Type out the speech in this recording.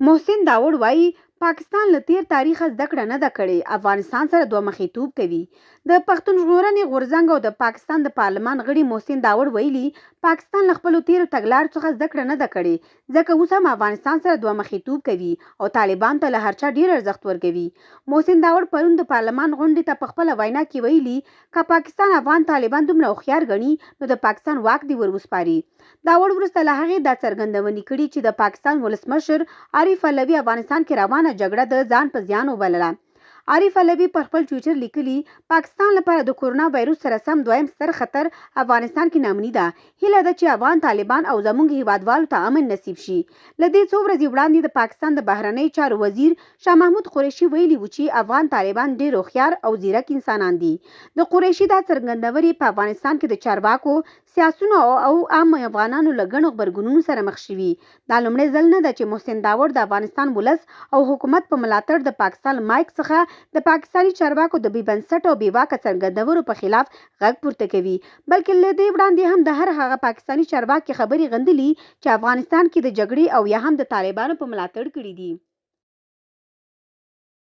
محسن داوړ وايي، پاکستان له تېر تاریخه زده کړه نه ده کړې، افغانستان سره دوه مخیتوب کوي. د پښتون ژغورنې غورځنګ او د پاکستان د پارلمان غړي محسن داوړ ویلي، پاکستان له خپلو تېرو تګلارو څخه زده کړه نه ده کړې، ځکه اوس هم افغانستان سره دوه مخیتوب کوي او طالبانو ته له هرچا ډېر ارزښت ورکوي. محسن داوړ پرون د پارلمان غونډې ته په خپله وینا کې ویلي، که پاکستان افغان طالبان دومره هوښیار ګڼي، نو د پاکستان واک دې ور وسپاري. داوړ وروسته له هغې دا څرګندونې کړي چې د پاکستان ولسمشر عارف علوي افغانستان کې روانه جګړه د ځان په زیان وبلله. عارف علوي پر خپل ټویټر لیکلي، پاکستان لپاره د کورونا وایروس سره سم دویم ستر خطر افغانستان کې ناامني ده. هیله ده چې افغان طالبان او زموږ هیوادوالو ته امن نصیب شي. له دې څو ورځې وړاندې د پاکستان د بهرنیو چارو وزیر شاه محمود قریشي ویلي وو چې افغان طالبان ډېر هوښیار او ځیرک انسانان دي. د قریشي دا څرګندونې په افغانستان کې د چارواکو، سیاسیونو او عامو افغانانو له ګڼو غبرګونونو سره مخ شوي. دا لومړی ځل نه ده چې محسن داوړ د افغانستان ولس او حکومت په ملاتړ د پاکستان له مایک څخه د پاکستاني چارواکو د بې بنسټه او بې واکه څرګندونو په خلاف غږ پورته کوي، بلکې له دې وړاندې هم د هر هغه پاکستاني چارواکي خبرې غندلي چې افغانستان کې د جګړې او یا هم د طالبانو په ملاتړ کړي دي.